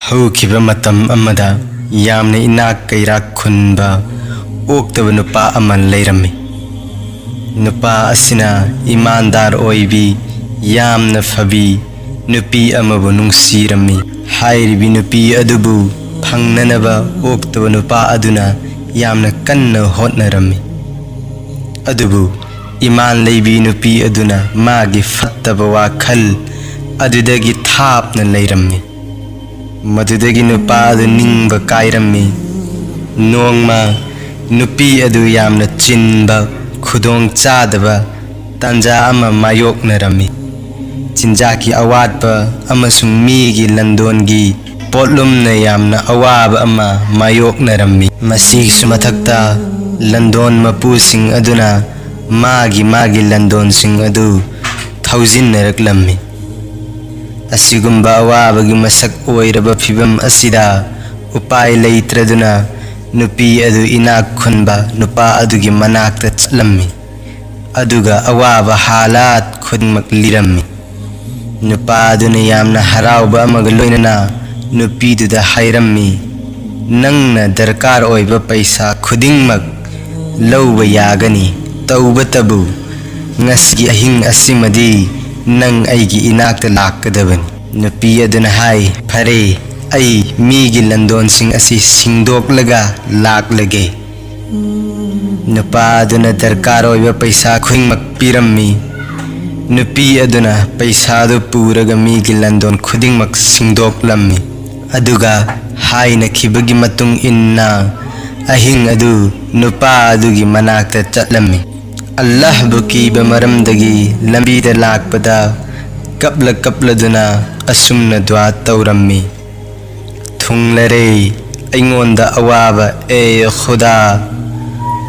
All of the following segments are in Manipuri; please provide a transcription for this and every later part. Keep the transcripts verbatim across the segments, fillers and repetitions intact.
ꯍꯧꯈꯤꯕ ꯃꯇꯝ ꯑꯃꯗ ꯌꯥꯝꯅ ꯏꯅꯥꯛ ꯀꯩꯔꯥꯛ ꯈꯨꯟꯕ ꯑꯣꯛꯇꯕ ꯅꯨꯄꯥ ꯑꯃ ꯂꯩꯔꯝꯃꯤ꯫ ꯅꯨꯄꯥ ꯑꯁꯤꯅ ꯏꯃꯥꯟꯗꯥꯔ ꯑꯣꯏꯕꯤ, ꯌꯥꯝꯅ ꯐꯕꯤ ꯅꯨꯄꯤ ꯑꯃꯕꯨ ꯅꯨꯡꯁꯤꯔꯝꯃꯤ꯫ ꯍꯥꯏꯔꯤꯕꯤ ꯅꯨꯄꯤ ꯑꯗꯨꯕꯨ ꯐꯪꯅꯅꯕ ꯑꯣꯛꯇꯕ ꯅꯨꯄꯥ ꯑꯗꯨꯅ ꯌꯥꯝꯅ ꯀꯟꯅ ꯍꯣꯠꯅꯔꯝꯃꯤ꯫ ꯑꯗꯨꯕꯨ ꯏꯃꯥꯟ ꯂꯩꯕꯤ ꯅꯨꯄꯤ ꯑꯗꯨꯅ ꯃꯥꯒꯤ ꯐꯠꯇꯕ ꯋꯥꯈꯜ ꯑꯗꯨꯗꯒꯤ ꯊꯥꯞꯅ ꯂꯩꯔꯝꯃꯤ꯫ ꯃꯗꯨꯗꯒꯤ ꯅꯨꯄꯥ ꯑꯗꯨ ꯅꯤꯡꯕ ꯀꯥꯏꯔꯝꯃꯤ꯫ ꯅꯣꯡꯃ ꯅꯨꯄꯤ ꯑꯗꯨ ꯌꯥꯝꯅ ꯆꯤꯟꯕ, ꯈꯨꯗꯣꯡ ꯆꯥꯗꯕ ꯇꯥꯟꯖꯥ ꯑꯃ ꯃꯥꯌꯣꯛꯅꯔꯝꯃꯤ꯫ ꯆꯤꯟꯖꯥꯛꯀꯤ ꯑꯋꯥꯠꯄ ꯑꯃꯁꯨꯡ ꯃꯤꯒꯤ ꯂꯟꯗꯣꯟꯒꯤ ꯄꯣꯠꯂꯨꯝꯅ ꯌꯥꯝꯅ ꯑꯋꯥꯕ ꯑꯃ ꯃꯥꯌꯣꯛꯅꯔꯝꯃꯤ꯫ ꯃꯁꯤꯒꯤꯁꯨ ꯃꯊꯛꯇ, ꯂꯟꯗꯣꯟ ꯃꯄꯨꯁꯤꯡ ꯑꯗꯨꯅ ꯃꯥꯒꯤ ꯃꯥꯒꯤ ꯂꯟꯗꯣꯟꯁꯤꯡ ꯑꯗꯨ ꯊꯧꯖꯤꯟꯅꯔꯛꯂꯝꯃꯤ꯫ ꯑꯁꯤꯒꯨꯝꯕ ꯑꯋꯥꯕꯒꯤ ꯃꯁꯛ ꯑꯣꯏꯔꯕ ꯐꯤꯚꯝ ꯑꯁꯤꯗ ꯎꯄꯥꯏ ꯂꯩꯇ꯭ꯔꯗꯨꯅ ꯅꯨꯄꯤ ꯑꯗꯨ ꯏꯅꯥꯛ ꯈꯨꯟꯕ ꯅꯨꯄꯥ ꯑꯗꯨꯒꯤ ꯃꯅꯥꯛꯇ ꯆꯠꯂꯝꯃꯤ꯫ ꯑꯗꯨꯒ ꯑꯋꯥꯕ ꯍꯥꯂꯥꯠ ꯈꯨꯗꯤꯡꯃꯛ ꯂꯤꯔꯝꯃꯤ꯫ ꯅꯨꯄꯥ ꯑꯗꯨꯅ ꯌꯥꯝꯅ ꯍꯔꯥꯎꯕ ꯑꯃꯒ ꯂꯣꯏꯅꯅ ꯅꯨꯄꯤꯗꯨꯗ ꯍꯥꯏꯔꯝꯃꯤ, "ꯅꯪꯅ ꯗꯔꯀꯥꯔ ꯑꯣꯏꯕ ꯄꯩꯁꯥ ꯈꯨꯗꯤꯡꯃꯛ ꯂꯧꯕ ꯌꯥꯒꯅꯤ, ꯇꯧꯕꯇꯕꯨ ꯉꯁꯤꯒꯤ ꯑꯍꯤꯡ ꯑꯁꯤꯃꯗꯤ ꯅꯪ ꯑꯩꯒꯤ ꯏꯅꯥꯛꯇ ꯂꯥꯛꯀꯗꯕꯅꯤ꯫" ꯅꯨꯄꯤ ꯑꯗꯨꯅ ꯍꯥꯏ, "ꯐꯔꯦ, ꯑꯩ ꯃꯤꯒꯤ ꯂꯟꯗꯣꯟꯁꯤꯡ ꯑꯁꯤ ꯁꯤꯡꯗꯣꯛꯂꯒ ꯂꯥꯛꯂꯒꯦ꯫" ꯅꯨꯄꯥ ꯑꯗꯨꯅ ꯗꯔꯀꯥꯔ ꯑꯣꯏꯕ ꯄꯩꯁꯥ ꯈꯨꯗꯤꯡꯃꯛ ꯄꯤꯔꯝꯃꯤ꯫ ꯅꯨꯄꯤ ꯑꯗꯨꯅ ꯄꯩꯁꯥꯗꯨ ꯄꯨꯔꯒ ꯃꯤꯒꯤ ꯂꯟꯗꯣꯟ ꯈꯨꯗꯤꯡꯃꯛ ꯁꯤꯡꯗꯣꯛꯂꯝꯃꯤ꯫ ꯑꯗꯨꯒ ꯍꯥꯏꯅꯈꯤꯕꯒꯤ ꯃꯇꯨꯡ ꯏꯟꯅ ꯑꯍꯤꯡ ꯑꯗꯨ ꯅꯨꯄꯥ ꯑꯗꯨꯒꯤ ꯃꯅꯥꯛꯇ ꯆꯠꯂꯝꯃꯤ꯫ ꯑꯜꯂꯥꯍꯕꯨ ꯀꯤꯕ ꯃꯔꯝꯗꯒꯤ ꯂꯝꯕꯤꯗ ꯂꯥꯛꯄꯗ ꯀꯞꯂ ꯀꯞꯂꯗꯨꯅ ꯑꯁꯨꯝꯅ ꯗꯨꯋꯥ ꯇꯧꯔꯝꯃꯤ, "ꯊꯨꯡꯂꯔꯦ ꯑꯩꯉꯣꯟꯗ ꯑꯋꯥꯕ, ꯑꯦ ꯈꯨꯗꯥ,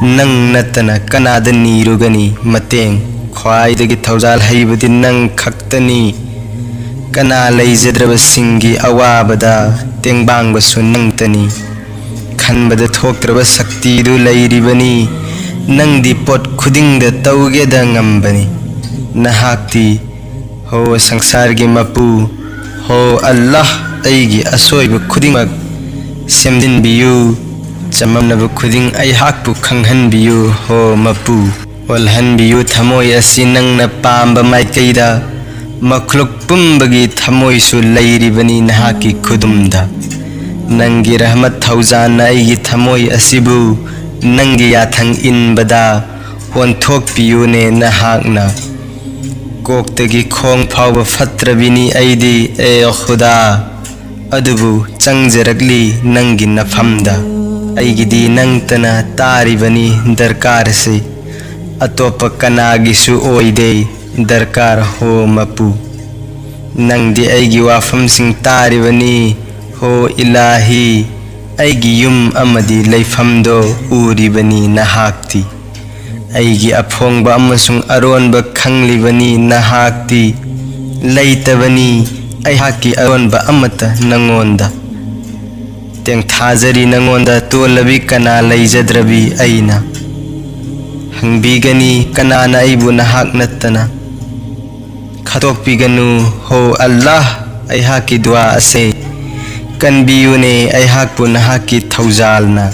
ꯅꯪ ꯅꯠꯇꯅ ꯀꯅꯥꯗ ꯅꯤꯔꯨꯒꯅꯤ ꯃꯇꯦꯡ? ꯈ꯭ꯋꯥꯏꯗꯒꯤ ꯊꯧꯖꯥꯜ ꯍꯩꯕꯗꯤ ꯅꯪ ꯈꯛꯇꯅꯤ꯫ ꯀꯅꯥ ꯂꯩꯖꯗ꯭ꯔꯕꯁꯤꯡꯒꯤ ꯑꯋꯥꯕꯗ ꯇꯦꯡꯕꯥꯡꯕꯁꯨ ꯅꯪꯇꯅꯤ꯫ ꯈꯟꯕꯗ ꯊꯣꯛꯇ꯭ꯔꯕ ꯁꯛꯇꯤꯗꯨ ꯂꯩꯔꯤꯕꯅꯤ꯫ ꯅꯪꯗꯤ ꯄꯣꯠ ꯈꯨꯗꯤꯡꯗ ꯇꯧꯒꯦꯗ ꯉꯝꯕꯅꯤ꯫ ꯅꯍꯥꯛꯇꯤ, ꯍꯣ ꯁꯪꯁꯥꯔꯒꯤ ꯃꯄꯨ, ꯍꯣ ꯑꯜꯂꯥꯍ, ꯑꯩꯒꯤ ꯑꯁꯣꯏꯕ ꯈꯨꯗꯤꯡꯃꯛ ꯁꯦꯝꯖꯤꯟꯕꯤꯌꯨ꯫ ꯆꯃꯝꯅꯕ ꯈꯨꯗꯤꯡ ꯑꯩꯍꯥꯛꯄꯨ ꯈꯪꯍꯟꯕꯤꯌꯨ, ꯍꯣ ꯃꯄꯨ꯫ ꯑꯣꯜꯍꯟꯕꯤꯌꯨ ꯊꯃꯣꯏ ꯑꯁꯤ ꯅꯪꯅ ꯄꯥꯝꯕ ꯃꯥꯏꯀꯩꯗ꯫ ꯃꯈ꯭ꯂꯨꯛ ꯄꯨꯝꯕꯒꯤ ꯊꯃꯣꯏꯁꯨ ꯂꯩꯔꯤꯕꯅꯤ ꯅꯍꯥꯛꯀꯤ ꯈꯨꯗꯨꯝꯗ꯫ ꯅꯪꯒꯤ ꯔꯍꯃꯠ ꯊꯧꯖꯥꯟꯅ ꯑꯩꯒꯤ ꯊꯃꯣꯏ ꯑꯁꯤꯕꯨ ꯅꯪꯒꯤ ꯌꯥꯊꯪ ꯏꯟꯕꯗ ꯑꯣꯟꯊꯣꯛꯄꯤꯌꯨꯅꯦ ꯅꯍꯥꯛꯅ꯫ ꯀꯣꯛꯇꯒꯤ ꯈꯣꯡ ꯐꯥꯎꯕ ꯐꯠꯇ꯭ꯔꯕꯤꯅꯤ ꯑꯩꯗꯤ, ꯑꯦ ꯈꯨꯗꯥ꯫ ꯑꯗꯨꯕꯨ ꯆꯪꯖꯔꯛꯂꯤ ꯅꯪꯒꯤ ꯅꯐꯝꯗ꯫ ꯑꯩꯒꯤꯗꯤ ꯅꯪꯇꯅ ꯇꯥꯔꯤꯕꯅꯤ ꯗꯔꯀꯥꯔꯁꯤ꯫ ꯑꯇꯣꯞꯄ ꯀꯅꯥꯒꯤꯁꯨ ꯑꯣꯏꯗꯦ ꯗꯔꯀꯥꯔ, ꯍꯣ ꯃꯄꯨ꯫ ꯅꯪꯗꯤ ꯑꯩꯒꯤ ꯋꯥꯐꯝꯁꯤꯡ ꯇꯥꯔꯤꯕꯅꯤ, ꯍꯣ ꯏꯂꯥꯍꯤ꯫ ꯑꯩꯒꯤ ꯌꯨꯝ ꯑꯃꯗꯤ ꯂꯩꯐꯝꯗꯣ ꯎꯔꯤꯕꯅꯤ ꯅꯍꯥꯛꯇꯤ꯫ ꯑꯩꯒꯤ ꯑꯐꯣꯡꯕ ꯑꯃꯁꯨꯡ ꯑꯔꯣꯟꯕ ꯈꯪꯂꯤꯕꯅꯤ ꯅꯍꯥꯛꯇꯤ꯫ ꯂꯩꯇꯕꯅꯤ ꯑꯩꯍꯥꯛꯀꯤ ꯑꯔꯣꯟꯕ ꯑꯃꯠꯇ ꯅꯉꯣꯟꯗ꯫ ꯇꯦꯡꯊꯥꯖꯔꯤ ꯅꯉꯣꯟꯗ ꯇꯣꯜꯂꯕꯤ ꯀꯅꯥ ꯂꯩꯖꯗ꯭ꯔꯕꯤ ꯑꯩꯅ꯫ ꯍꯪꯕꯤꯒꯅꯤ ꯀꯅꯥꯅ ꯑꯩꯕꯨ ꯅꯍꯥꯛ ꯅꯠꯇꯅ꯫ ꯈꯠꯇꯣꯛꯄꯤꯒꯅꯨ, ꯍꯣ ꯑꯜꯂꯥꯍ, ꯑꯩꯍꯥꯛꯀꯤ ꯗꯨꯋꯥ ꯑꯁꯤ꯫ ꯀꯟꯕꯤꯌꯨꯅꯦ ꯑꯩꯍꯥꯛꯄꯨ ꯅꯍꯥꯛꯀꯤ ꯊꯧꯖꯥꯜꯅ꯫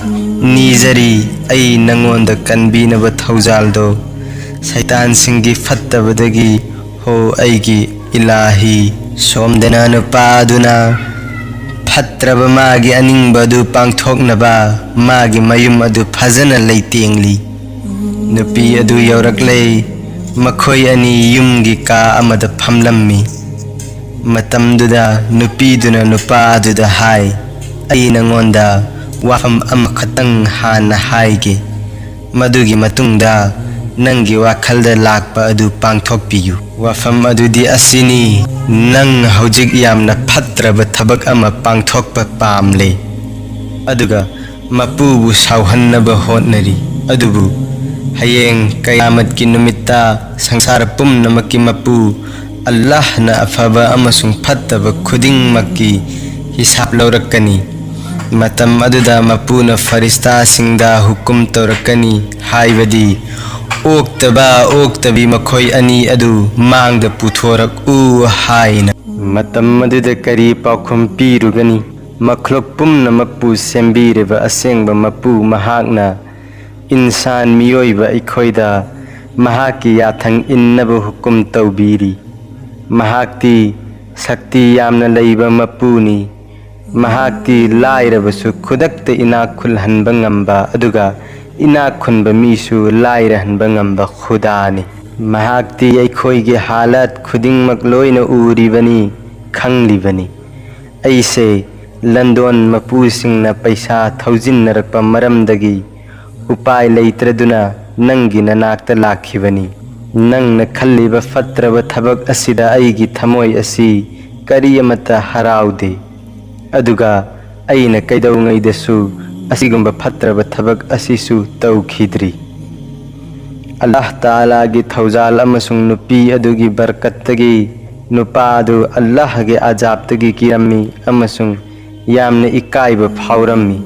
ꯅꯤꯖꯔꯤ ꯑꯩ ꯅꯉꯣꯟꯗ ꯀꯟꯕꯤꯅꯕ ꯊꯧꯖꯥꯜꯗꯣ꯫ ꯁꯩꯇꯥꯟꯁꯤꯡꯒꯤ ꯐꯠꯇꯕꯗꯒꯤ, ꯍꯣ ꯑꯩꯒꯤ ꯏꯂꯥꯍꯤ꯫ ꯁꯣꯝꯗꯅ ꯅꯨꯄꯥ ꯑꯗꯨꯅ ꯐꯠꯇ꯭ꯔꯕ ꯃꯥꯒꯤ ꯑꯅꯤꯡꯕ ꯑꯗꯨ ꯄꯥꯡꯊꯣꯛꯅꯕ ꯃꯥꯒꯤ ꯃꯌꯨꯝ ꯑꯗꯨ ꯐꯖꯅ ꯂꯩꯇꯦꯡꯂꯤ꯫ ꯅꯨꯄꯤ ꯑꯗꯨ ꯌꯧꯔꯛꯂꯦ꯫ ꯃꯈꯣꯏ ꯑꯅꯤ ꯌꯨꯝꯒꯤ ꯀꯥ ꯑꯃꯗ ꯐꯝꯂꯝꯃꯤ꯫ ꯃꯇꯝꯗꯨꯗ ꯅꯨꯄꯤꯗꯨꯅ ꯅꯨꯄꯥ ꯑꯗꯨꯗ ꯍꯥꯏ, "ꯑꯩ ꯅꯉꯣꯟꯗ ꯋꯥꯐꯝ ꯑꯃꯈꯛꯇꯪ ꯍꯥꯟꯅ ꯍꯥꯏꯒꯦ꯫ ꯃꯗꯨꯒꯤ ꯃꯇꯨꯡꯗ ꯅꯪꯒꯤ ꯋꯥꯈꯜꯗ ꯂꯥꯛꯄ ꯑꯗꯨ ꯄꯥꯡꯊꯣꯛꯄꯤꯌꯨ꯫ ꯋꯥꯐꯝ ꯑꯗꯨꯗꯤ ꯑꯁꯤꯅꯤ, ꯅꯪ ꯍꯧꯖꯤꯛ ꯌꯥꯝꯅ ꯐꯠꯇ꯭ꯔꯕ ꯊꯕꯛ ꯑꯃ ꯄꯥꯡꯊꯣꯛꯄ ꯄꯥꯝꯂꯦ꯫ ꯑꯗꯨꯒ ꯃꯄꯨꯕꯨ ꯁꯥꯎꯍꯟꯅꯕ ꯍꯣꯠꯅꯔꯤ꯫ ꯑꯗꯨꯕꯨ ꯍꯌꯦꯡ ꯀꯌꯥꯃꯠꯀꯤ ꯅꯨꯃꯤꯠꯇ ꯁꯪꯁꯥꯔ ꯄꯨꯝꯅꯃꯛꯀꯤ ꯃꯄꯨ ꯑꯜꯂꯥꯍꯅ ꯑꯐꯕ ꯑꯃꯁꯨꯡ ꯐꯠꯇꯕ ꯈꯨꯗꯤꯡꯃꯛꯀꯤ ꯍꯤꯁꯥꯞ ꯂꯧꯔꯛꯀꯅꯤ꯫ ꯃꯇꯝ ꯑꯗꯨꯗ ꯃꯄꯨꯅ ꯐꯔꯤꯁꯇꯥꯁꯤꯡꯗ ꯍꯨꯀꯨꯝ ꯇꯧꯔꯛꯀꯅꯤ, ꯍꯥꯏꯕꯗꯤ, 'ꯑꯣꯛꯇꯕ ꯑꯣꯛꯇꯕꯤ ꯃꯈꯣꯏ ꯑꯅꯤ ꯑꯗꯨ ꯃꯥꯡꯗ ꯄꯨꯊꯣꯔꯛꯎ' ꯍꯥꯏꯅ꯫ ꯃꯇꯝ ꯑꯗꯨꯗ ꯀꯔꯤ ꯄꯥꯎꯈꯨꯝ ꯄꯤꯔꯨꯒꯅꯤ? ꯃꯈ꯭ꯂꯨꯛ ꯄꯨꯝꯅꯃꯛꯄꯨ ꯁꯦꯝꯕꯤꯔꯤꯕ ꯑꯁꯦꯡꯕ ꯃꯄꯨ ꯃꯍꯥꯛꯅ ꯏꯟꯁꯥꯟ ꯃꯤꯑꯣꯏꯕ ꯑꯩꯈꯣꯏꯗ ꯃꯍꯥꯛꯀꯤ ꯌꯥꯊꯪ ꯏꯟꯅꯕ ꯍꯨꯀꯨꯝ ꯇꯧꯕꯤꯔꯤ꯫ ꯃꯍꯥꯛꯇꯤ ꯁꯛꯇꯤ ꯌꯥꯝꯅ ꯂꯩꯕ ꯃꯄꯨꯅꯤ꯫ ꯃꯍꯥꯛꯇꯤ ꯂꯥꯏꯔꯕꯁꯨ ꯈꯨꯗꯛꯇ ꯏꯅꯥꯛ ꯈꯨꯜꯍꯟꯕ ꯉꯝꯕ, ꯑꯗꯨꯒ ꯏꯅꯥꯛ ꯈꯨꯟꯕ ꯃꯤꯁꯨ ꯂꯥꯏꯔꯍꯟꯕ ꯉꯝꯕ ꯈꯨꯗꯥꯅꯤ꯫ ꯃꯍꯥꯛꯇꯤ ꯑꯩꯈꯣꯏꯒꯤ ꯍꯥꯂꯠ ꯈꯨꯗꯤꯡꯃꯛ ꯂꯣꯏꯅ ꯎꯔꯤꯕꯅꯤ, ꯈꯪꯂꯤꯕꯅꯤ꯫ ꯑꯩꯁꯦ ꯂꯟꯗꯣꯟ ꯃꯄꯨꯁꯤꯡꯅ ꯄꯩꯁꯥ ꯊꯧꯖꯤꯟꯅꯔꯛꯄ ꯃꯔꯝꯗꯒꯤ ꯎꯄꯥꯏ ꯂꯩꯇ꯭ꯔꯗꯨꯅ ꯅꯪꯒꯤ ꯅꯅꯥꯛꯇ ꯂꯥꯛꯈꯤꯕꯅꯤ꯫ ꯅꯪꯅ ꯈꯜꯂꯤꯕ ꯐꯠꯇ꯭ꯔꯕ ꯊꯕꯛ ꯑꯁꯤꯗ ꯑꯩꯒꯤ ꯊꯃꯣꯏ ꯑꯁꯤ ꯀꯔꯤ ꯑꯃꯠꯇ ꯍꯔꯥꯎꯗꯦ꯫ ꯑꯗꯨꯒ ꯑꯩꯅ ꯀꯩꯗꯧꯉꯩꯗꯁꯨ ꯑꯁꯤꯒꯨꯝꯕ ꯐꯠꯇ꯭ꯔꯕ ꯊꯕꯛ ꯑꯁꯤꯁꯨ ꯇꯧꯈꯤꯗ꯭ꯔꯤ꯫ ꯑꯜꯂꯥꯍ ꯇꯥꯂꯥꯒꯤ ꯊꯧꯖꯥꯜ ꯑꯃꯁꯨꯡ ꯅꯨꯄꯤ ꯑꯗꯨꯒꯤ ꯕꯔꯀꯠꯇꯒꯤ ꯅꯨꯄꯥ ꯑꯗꯨ ꯑꯜꯂꯥꯍꯒꯤ ꯑꯖꯥꯕꯇꯒꯤ ꯀꯤꯔꯝꯃꯤ ꯑꯃꯁꯨꯡ ꯌꯥꯝꯅ ꯏꯀꯥꯏꯕ ꯐꯥꯎꯔꯝꯃꯤ,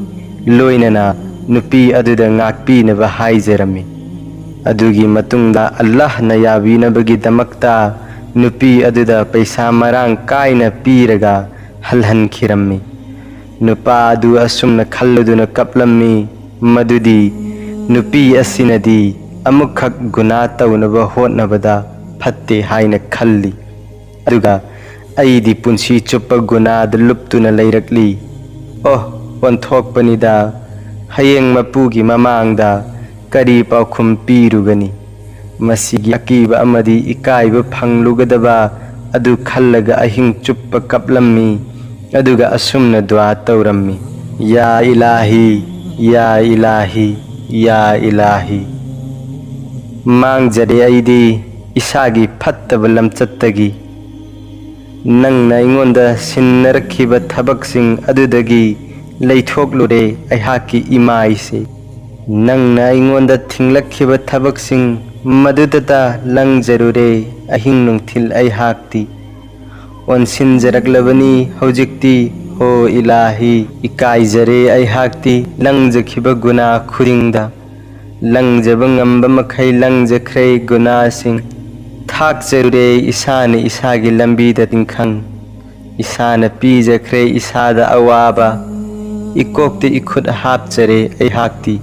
ꯂꯣꯏꯅꯅ ꯅꯨꯄꯤ ꯑꯗꯨꯗ ꯉꯥꯛꯄꯤꯅꯕ ꯍꯥꯏꯖꯔꯝꯃꯤ꯫ ꯑꯗꯨꯒꯤ ꯃꯇꯨꯡꯗ ꯑꯜꯂꯥꯍꯅ ꯌꯥꯕꯤꯅꯕꯒꯤꯗꯃꯛꯇ ꯅꯨꯄꯤ ꯑꯗꯨꯗ ꯄꯩꯁꯥ ꯃꯔꯥꯡ ꯀꯥꯏꯅ ꯄꯤꯔꯒ ꯍꯜꯍꯟꯈꯤꯔꯝꯃꯤ꯫ ꯅꯨꯄꯥ ꯑꯗꯨ ꯑꯁꯨꯝꯅ ꯈꯜꯂꯗꯨꯅ ꯀꯞꯂꯝꯃꯤ, ꯃꯗꯨꯗꯤ ꯅꯨꯄꯤ ꯑꯁꯤꯅꯗꯤ ꯑꯃꯨꯛꯈꯛ ꯒꯨꯅꯥ ꯇꯧꯅꯕ ꯍꯣꯠꯅꯕꯗ ꯐꯠꯇꯦ ꯍꯥꯏꯅ ꯈꯜꯂꯤ꯫ ꯑꯗꯨꯒ ꯑꯩꯗꯤ ꯄꯨꯟꯁꯤ ꯆꯨꯞꯄ ꯒꯨꯅꯥꯗ ꯂꯨꯞꯇꯨꯅ ꯂꯩꯔꯛꯂꯤ꯫ ꯑꯣ, ꯑꯣꯟꯊꯣꯛꯄꯅꯤꯗ! ꯍꯌꯦꯡ ꯃꯄꯨꯒꯤ ꯃꯃꯥꯡꯗ ꯀꯔꯤ ꯄꯥꯎꯈꯨꯝ ꯄꯤꯔꯨꯒꯅꯤ? ꯃꯁꯤꯒꯤ ꯑꯀꯤꯕ ꯑꯃꯗꯤ ꯏꯀꯥꯏꯕ ꯐꯪꯂꯨꯒꯗꯕ ꯑꯗꯨ ꯈꯜꯂꯒ ꯑꯍꯤꯡ ꯆꯨꯞꯄ ꯀꯞꯂꯝꯃꯤ꯫ ꯑꯗꯨꯒ ꯑꯁꯨꯝꯅ ꯗꯨꯋꯥ ꯇꯧꯔꯝꯃꯤ, "ꯌꯥ ꯏꯂꯥꯍꯤ, ꯌꯥ ꯏꯂꯥꯍꯤ, ꯌꯥ ꯏꯂꯥꯍꯤ꯫ ꯃꯥꯡꯖꯔꯦ ꯑꯩꯗꯤ ꯏꯁꯥꯒꯤ ꯐꯠꯇꯕ ꯂꯝꯆꯠꯇꯒꯤ꯫ ꯅꯪꯅ ꯑꯩꯉꯣꯟꯗ ꯁꯤꯟꯅꯔꯛꯈꯤꯕ ꯊꯕꯛꯁꯤꯡ ꯑꯗꯨꯗꯒꯤ ꯂꯩꯊꯣꯛꯂꯨꯔꯦ ꯑꯩꯍꯥꯛꯀꯤ ꯏꯃꯥꯏꯁꯦ꯫ ꯅꯪꯅ ꯑꯩꯉꯣꯟꯗ ꯊꯤꯡꯂꯛꯈꯤꯕ ꯊꯕꯛꯁꯤꯡ ꯃꯗꯨꯗꯇ ꯂꯪꯖꯔꯨꯔꯦ ꯑꯍꯤꯡ ꯅꯨꯡꯊꯤꯜ ꯑꯩꯍꯥꯛꯇꯤ꯫ ꯑꯣꯟꯁꯤꯟꯖꯔꯛꯂꯕꯅꯤ ꯍꯧꯖꯤꯛꯇꯤ꯫ ꯍꯣ ꯏꯂꯥꯍꯤ, ꯏꯀꯥꯏꯖꯔꯦ ꯑꯩꯍꯥꯛꯇꯤ ꯂꯪꯖꯈꯤꯕ ꯒꯨꯅꯥ ꯈꯨꯗꯤꯡꯗ꯫ ꯂꯪꯖꯕ ꯉꯝꯕ ꯃꯈꯩ ꯂꯪꯖꯈ꯭ꯔꯦ ꯒꯨꯅꯥꯁꯤꯡ꯫ ꯊꯥꯛꯆꯔꯨꯔꯦ ꯏꯁꯥꯅ ꯏꯁꯥꯒꯤ ꯂꯝꯕꯤꯗ ꯇꯤꯡꯈꯪ, ꯏꯁꯥꯅ ꯄꯤꯖꯈ꯭ꯔꯦ ꯏꯁꯥꯗ ꯑꯋꯥꯕ, ꯏꯀꯣꯛꯇ ꯏꯈꯨꯠ ꯍꯥꯞꯆꯔꯦ ꯑꯩꯍꯥꯛꯇꯤ꯫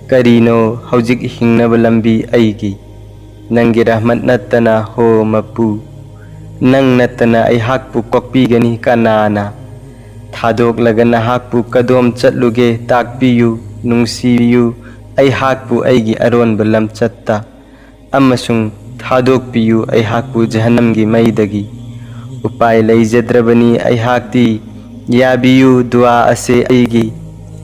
ꯀꯔꯤꯅꯣ ꯍꯧꯖꯤꯛ ꯍꯤꯡꯅꯕ ꯂꯝꯕꯤ ꯑꯩꯒꯤ? ꯅꯪꯒꯤ ꯔꯍꯃꯠ ꯅꯠꯇꯅ ꯍꯣ ꯃꯄꯨ, ꯅꯪ ꯅꯠꯇꯅ ꯑꯩꯍꯥꯛꯄꯨ ꯀꯣꯛꯄꯤꯒꯅꯤ ꯀꯅꯥꯅ? ꯊꯥꯗꯣꯛꯂꯒ ꯅꯍꯥꯛꯄꯨ ꯀꯗꯣꯝ ꯆꯠꯂꯨꯒꯦ ꯇꯥꯛꯄꯤꯌꯨ, ꯅꯨꯡꯁꯤꯕꯤꯌꯨ ꯑꯩꯍꯥꯛꯄꯨ ꯑꯩꯒꯤ ꯑꯔꯣꯟꯕ ꯂꯝꯆꯠꯇ꯫ ꯑꯃꯁꯨꯡ ꯊꯥꯗꯣꯛꯄꯤꯌꯨ ꯑꯩꯍꯥꯛꯄꯨ ꯖꯍꯟꯅꯝꯒꯤ ꯃꯩꯗꯒꯤ꯫ ꯎꯄꯥꯏ ꯂꯩꯖꯗ꯭ꯔꯕꯅꯤ ꯑꯩꯍꯥꯛꯇꯤ, ꯌꯥꯕꯤꯌꯨ ꯗꯨꯋꯥ ꯑꯁꯦ ꯑꯩꯒꯤ,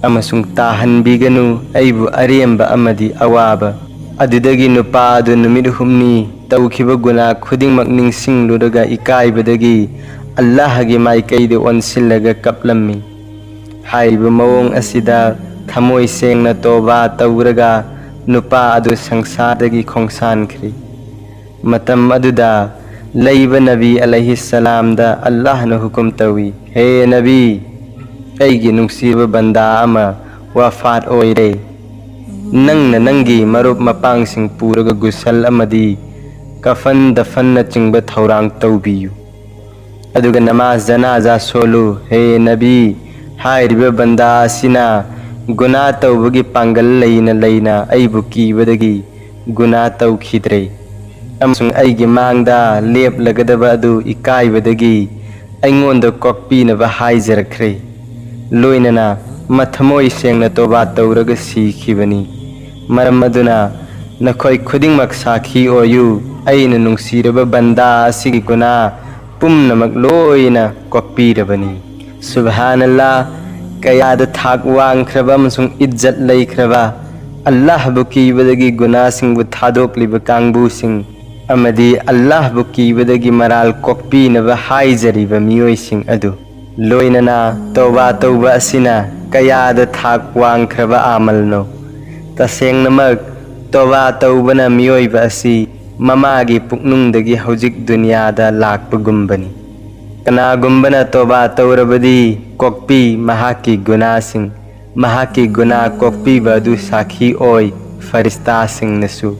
ꯑꯃꯁꯨꯡ ꯇꯥꯍꯟꯕꯤꯒꯅꯨ ꯑꯩꯕꯨ ꯑꯔꯦꯝꯕ ꯑꯃꯗꯤ ꯑꯋꯥꯕ꯫ ꯑꯗꯨꯗꯒꯤ ꯅꯨꯄꯥ ꯑꯗꯨ ꯅꯨꯃꯤꯠ ꯍꯨꯝꯅꯤ ꯇꯧꯈꯤꯕ ꯒꯨꯅꯥ ꯈꯨꯗꯤꯡꯃꯛ ꯅꯤꯡꯁꯤꯡꯂꯨꯔꯒ ꯏꯀꯥꯏꯕꯗꯒꯤ ꯑꯜꯂꯥꯍꯒꯤ ꯃꯥꯏꯀꯩꯗ ꯑꯣꯟꯁꯤꯜꯂꯒ ꯀꯞꯂꯝꯃꯤ꯫ ꯍꯥꯏꯔꯤꯕ ꯃꯑꯣꯡ ꯑꯁꯤꯗ ꯊꯃꯣꯏ ꯁꯦꯡꯅ ꯇꯣꯕꯥ ꯇꯧꯔꯒ ꯅꯨꯄꯥ ꯑꯗꯨ ꯁꯪꯁꯥꯔꯗꯒꯤ ꯈꯣꯡꯁꯥꯟꯈ꯭ꯔꯦ꯫ ꯃꯇꯝ ꯑꯗꯨꯗ ꯂꯩꯕ ꯅꯕꯤ ꯑꯂꯩꯍꯤꯁꯁꯂꯥꯝꯗ ꯑꯜꯂꯥꯍꯅ ꯍꯨꯀꯨꯝ ꯇꯧꯏ, ꯍꯦ ꯅꯕꯤ, ꯑꯩꯒꯤ ꯅꯨꯡꯁꯤꯕ ꯕꯟꯗꯥ ꯑꯃ ꯋꯥꯐꯥꯠ ꯑꯣꯏꯔꯦ꯫ ꯅꯪꯅ ꯅꯪꯒꯤ ꯃꯔꯨꯞ ꯃꯄꯥꯡꯁꯤꯡ ꯄꯨꯔꯒ ꯒꯨꯁꯜ ꯑꯃꯗꯤ ꯀꯐꯟ ꯗꯐꯟꯅꯆꯤꯡꯕ ꯊꯧꯔꯥꯡ ꯇꯧꯕꯤꯌꯨ꯫ ꯑꯗꯨꯒ ꯅꯃꯥꯖ ꯖꯅꯥꯖꯥ ꯁꯣꯜꯂꯨ꯫ ꯍꯦ ꯅꯕꯤ, ꯍꯥꯏꯔꯤꯕ ꯕꯟꯗꯥ ꯑꯁꯤꯅ ꯒꯨꯅꯥ ꯇꯧꯕꯒꯤ ꯄꯥꯡꯒꯜ ꯂꯩꯅ ꯂꯩꯅ ꯑꯩꯕꯨ ꯀꯤꯕꯗꯒꯤ ꯒꯨꯅꯥ ꯇꯧꯈꯤꯗ꯭ꯔꯦ, ꯑꯃꯁꯨꯡ ꯑꯩꯒꯤ ꯃꯥꯡꯗ ꯂꯦꯞꯂꯒꯗꯕ ꯑꯗꯨ ꯏꯀꯥꯏꯕꯗꯒꯤ ꯑꯩꯉꯣꯟꯗ ꯀꯣꯛꯄꯤꯅꯕ ꯍꯥꯏꯖꯔꯛꯈ꯭ꯔꯦ꯫ ꯂꯣꯏꯅꯅ ꯃꯊꯃꯣꯏ ꯁꯦꯡꯅ ꯇꯣꯕꯥ ꯇꯧꯔꯒ ꯁꯤꯈꯤꯕꯅꯤ꯫ ꯃꯔꯝ ꯑꯗꯨꯅ ꯅꯈꯣꯏ ꯈꯨꯗꯤꯡꯃꯛ ꯁꯥꯈꯤ ꯑꯣꯏꯌꯨ, ꯑꯩꯅ ꯅꯨꯡꯁꯤꯔꯕ ꯕꯟꯗꯥ ꯑꯁꯤꯒꯤ ꯒꯨꯅꯥ ꯄꯨꯝꯅꯃꯛ ꯂꯣꯏꯅ ꯀꯣꯛꯄꯤꯔꯕꯅꯤ꯫ ꯁꯨꯕꯍꯥꯅꯜꯂꯥ, ꯀꯌꯥꯗ ꯊꯥꯛ ꯋꯥꯡꯈ꯭ꯔꯕ ꯑꯃꯁꯨꯡ ꯏꯖꯠ ꯂꯩꯈ꯭ꯔꯕ ꯑꯜꯂꯥꯍꯕꯨ ꯀꯤꯕꯗꯒꯤ ꯒꯨꯅꯥꯁꯤꯡꯕꯨ ꯊꯥꯗꯣꯛꯂꯤꯕ ꯀꯥꯡꯕꯨꯁꯤꯡ ꯑꯃꯗꯤ ꯑꯜꯂꯥꯍꯕꯨ ꯀꯤꯕꯗꯒꯤ ꯃꯔꯥꯜ ꯀꯣꯛꯄꯤꯅꯕ ꯍꯥꯏꯖꯔꯤꯕ ꯃꯤꯑꯣꯏꯁꯤꯡ ꯑꯗꯨ꯫ ꯂꯣꯏꯅꯅ ꯇꯧꯕꯥ ꯇꯧꯕ ꯑꯁꯤꯅ ꯀꯌꯥꯗ ꯊꯥꯛ ꯋꯥꯡꯈ꯭ꯔꯕ ꯑꯃꯜꯅꯣ! ꯇꯁꯦꯡꯅꯃꯛ ꯇꯧꯕꯥ ꯇꯧꯕꯅ ꯃꯤꯑꯣꯏꯕ ꯑꯁꯤ ꯃꯃꯥꯒꯤ ꯄꯨꯛꯅꯨꯡꯗꯒꯤ ꯍꯧꯖꯤꯛ ꯗꯨꯅꯤꯌꯥꯗ ꯂꯥꯛꯄꯒꯨꯝꯕꯅꯤ꯫ ꯀꯅꯥꯒꯨꯝꯕꯅ ꯇꯧꯕꯥ ꯇꯧꯔꯕꯗꯤ ꯀꯣꯛꯄꯤ ꯃꯍꯥꯛꯀꯤ ꯒꯨꯅꯥꯁꯤꯡ, ꯃꯍꯥꯛꯀꯤ ꯒꯨꯅꯥ ꯀꯣꯛꯄꯤꯕ ꯑꯗꯨ ꯁꯥꯈꯤ ꯑꯣꯏ ꯐꯔꯤꯁꯇꯥꯁꯤꯡꯅꯁꯨ꯫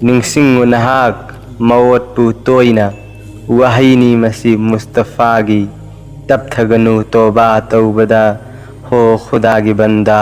ꯅꯤꯡꯁꯤꯡꯉꯨ ꯅꯍꯥꯛ ꯃꯧ ꯑꯣꯠꯄꯨ ꯇꯣꯏꯅ ꯋꯥꯍꯩꯅꯤ ꯃꯁꯤ ꯃꯨꯁꯇꯐꯥꯒꯤ꯫ ꯇꯞꯊꯒꯅꯨ ꯇꯣꯕꯥ ꯇꯧꯕꯗ ꯍꯣ ꯈꯨꯗꯥꯒꯤ ꯕꯟꯗꯥ꯫